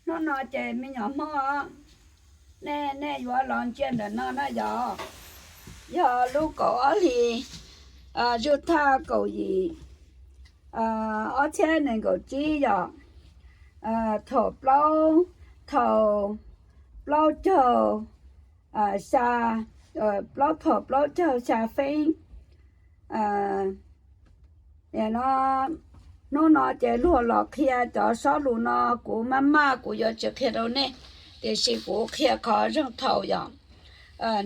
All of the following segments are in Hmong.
Hnub no ces me nyuam Hmoob, nej, nej yuav los ntsia ntawm no na yog, yog lub kaum ob hlis, zwj thaj kaum yim, ob txhiab nees nkaum tsib yog, thaum plaub, thaum plaub caug xya, plaub, thaum plaub caug xya feeb. No, hnub no ces luag los qhia cov sob lus no, kuv maj maj kuv yuav tsis qhia rau nej, tiam sis kuv qhia qhov zeeg thaum yog,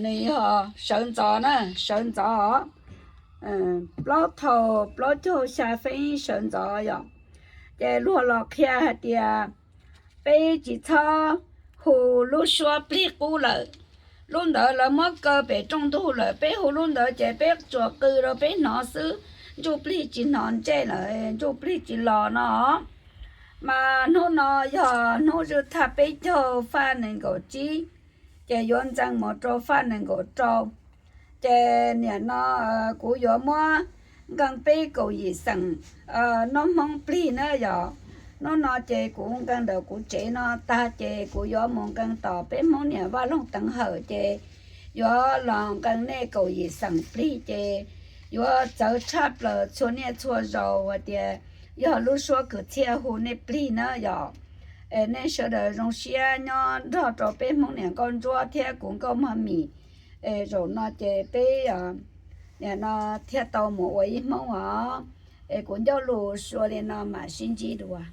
nws yog sawv ntxov na, sawv ntxov, plaub, thaum plaub caug xya feeb sawv ntxov yog, ces luag los qhia hais tias peb tsis txhob hu lub suab plig qub lawm. Lub ntawd lawv muab kaw pem rooj ntug lawm, peb hu lub ntawd ces peb tsuas qw rau peb hnov xwb, ntsuj plig tsis hnov ntsej lawm, ntsuj plig tsis los no. Mas hnub no yog hnub zwj thaj peb caug faj nees nkaum tsib, ces yuav ntxees mus rau faj nees nkaum rau. Ces nim no kuv yuav muab nkees peb kaum yim xeem noj Hmoob plig na yog. Hnub no ces kuv nkees ntawm kuv tsev no tag ces kuv yuav mus nkees tom peb Hmoob niam Vaj Loog Teev Hawm ces yuav los nkees nej kaum yim xeem plig ces yuav txawv tshaj plaws txhua niaj txhua zaus hais tias yog lub suab kwv txhiaj hu nej plig na yog. Es nej sawv daws zoo siab nyob nrog rau peb Hmoob niam nkauj ntsuab thiab kuv nkauj mog mim. Es zaum no ces peb, nim no thiaj tau mus ua ib Hmoob os. Es kuv ncauj lus xaus li no mam sib ntsib dua.